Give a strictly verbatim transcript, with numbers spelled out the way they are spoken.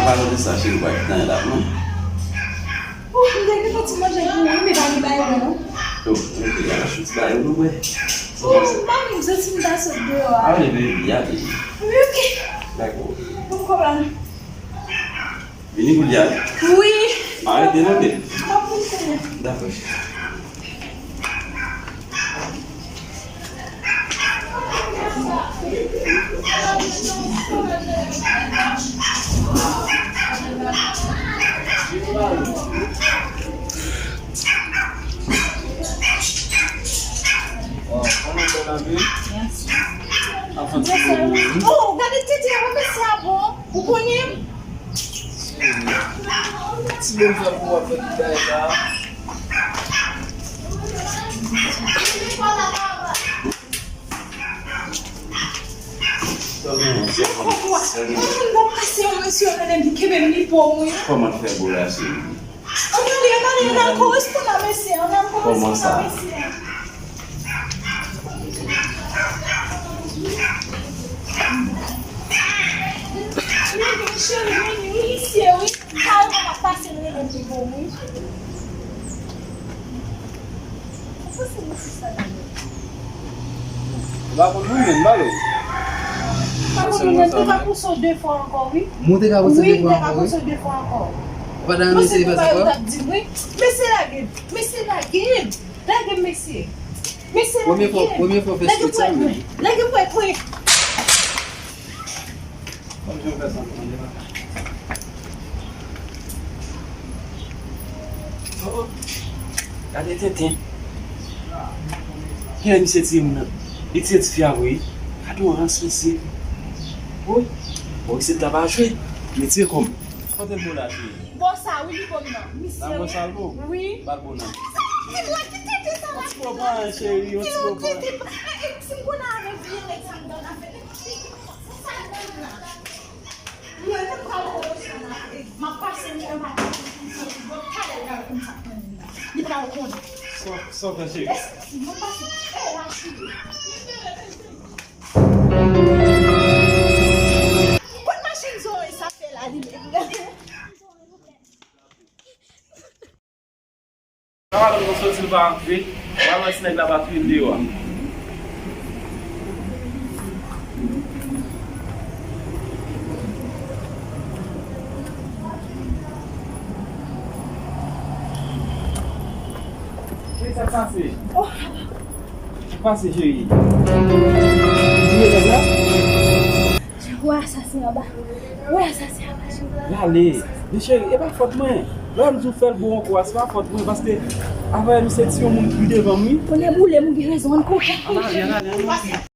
Palan de sa, cheri, ou pa gentan la, non? Oh, m te gentan ti manje pou ou, wi, men pa gen bagay non. Oh, ok, ala chou ti bagay, nou wè. Oh, mami, m santi m ta sot deyò a. Ale, baby, ale. Wi, ok. Dakò. Bon, kòman? Vini kounye a. Wi. Arete non, baby. M ap vin kounye a. Dakò, cheri. Waw, kòman bèl anvi? Mèsi. Ap fè ti bobo wi. Oh, gade tete a, wè mesye a bon. Ou konnen m? Ti moun sa pou w ap fè tout bagay sa a. Kòman? Mwen konn bon pase yon mesye yo nan men m, li kenbe m, li po m wi. Kòman l fè bo la, cheri? Ann ale, ann ale, ann al koresponn a mesye a, ann al koresponn a mesye a. Cheri, vini wi, misye wi. Sa yo pa pase nou rele pou bon wi. Ou panse nou se sa la menm? Ou pa konn mwen menm, balo. Pa konn mwen menm, te ka pouse w de fwa ankò wi. Mwen te ka pouse de fwa ankò wi. Wi, te ka pouse w de fwa ankò. Ou pa ta renmen se li fè sa ankò? Mesye lage m, mesye lage m. Lage m, mesye. Mesye lage m. Premye fwa, premye fwa fè street sa wi. Lage m pwèt mwen. Kòm jan w fè sa, mwen, mwen, mwen. Oh, oh. Gade tenten. Kilè misye tiye moun nan? Li tiye tifi a vre wi. Gade yon rans mesye. Woy. Bon, isit la pa jwe. Li tiye kòm. Kote l bo la, cheri? Bò sa wi, li bo m nan. Misye. Nan bò sa l bo? Wi. Ba l bo nan. Ti bò ki tete sa la. Yon ti bò pa anyen, cheri, yon ti bò pa anyen. Ti bò tete. Eh, eh, si m konnen avèk vye nèg sa m dan afè. Li pral konnen. Sa, sa w fè, cheri? Kot machin zòrèy sa fè la, li menm? Sa madanm nan soti, l pa rantre. Pral wè si nèg la pa touye l deyò a. Kisa k pase? Oh. Sa k pase, cheri? Ou touye nèg la? Wè asasen anba. Wè asasen anba, cheri. L ale. Men cheri, e pa fòt mwen. Lè m di w fè l bon ankò a, se pa fòt mwen, paske avè misye ti yon moun ki devan m, wi. Konnen boule m, ou gen rezon, ann kouri. Ann ale, ann ale, ann ale.